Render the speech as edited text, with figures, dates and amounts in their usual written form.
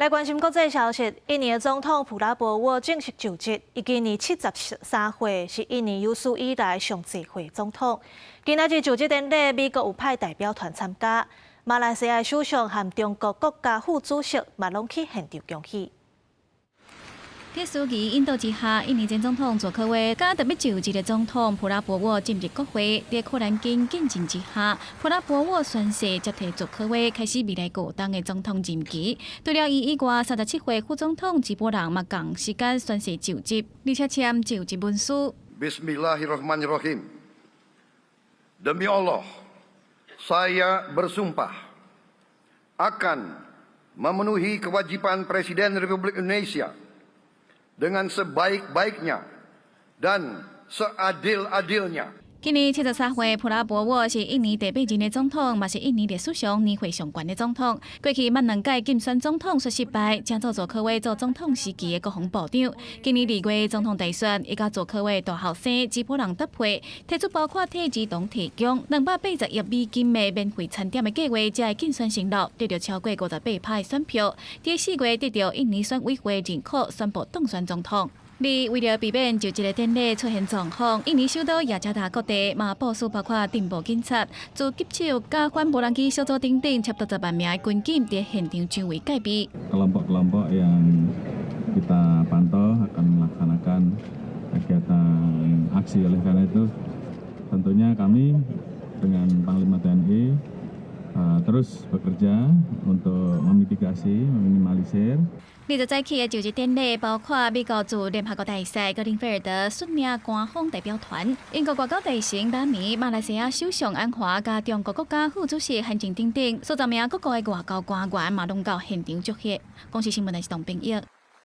來關心國際消息，印尼的總統普拉博沃正式就職，伊今年73歲，是印尼有史以來上濟歲總統。今仔日就職典禮，美國有派代表團參加，馬來西亞首相和中國國家副主席嘛攏去現場恭喜。佇司儀引導之下，印尼前總統佐科威佮準備就職的總統普拉博沃進入國會，佇可蘭經見證之下，普拉博沃宣誓接替佐科威開始未來5冬的總統任期。除了伊以外，37歲副總統吉布朗嘛仝時間宣誓就職，而且簽就職文書。 Bismillahirrahmanirrahim. Demi Allah, saya bersumpah akan memenuhi kewajiban Presiden Republik Indonesia dengan sebaik-baiknya dan seadil-adilnya. 今年73歲，普拉博沃是印尼第八任的總統，嘛是印尼歷史上年歲上懸的總統。過去捌兩屆競選總統煞失敗，正做佐科威做總統時期的國防部長。今年2月總統大選，伊佮佐科威大後生吉布朗搭配，提出包括替兒童提供280億美金的免費餐點的計劃，才會競選承諾，得著超過58%的選票。佇4月得著印尼選委會認可，宣布當選總統。而為著避免就職的典禮出現狀況，印尼首都雅加達各地嘛部署包括偵報警察、狙擊手、佮反無人機小組等等，差不多10萬名的軍警佇現場周圍戒備。 Kelompok-kelompok yang kita pantau akan melaksanakan kegiatan aksi. Oleh karena itu, tentunya kami dengan Panglima TNI terus bekerja untuk memitigasi, meminimalisir. 20早起的就職典禮，包括美國駐聯合國大使格林菲爾德率領官方代表團，英國外交大臣拉米、馬來西亞首相安華、佮中國國家副主席韓正等等，數十名各國的外交官員嘛攏到現場祝賀。公視新聞的是董炳業。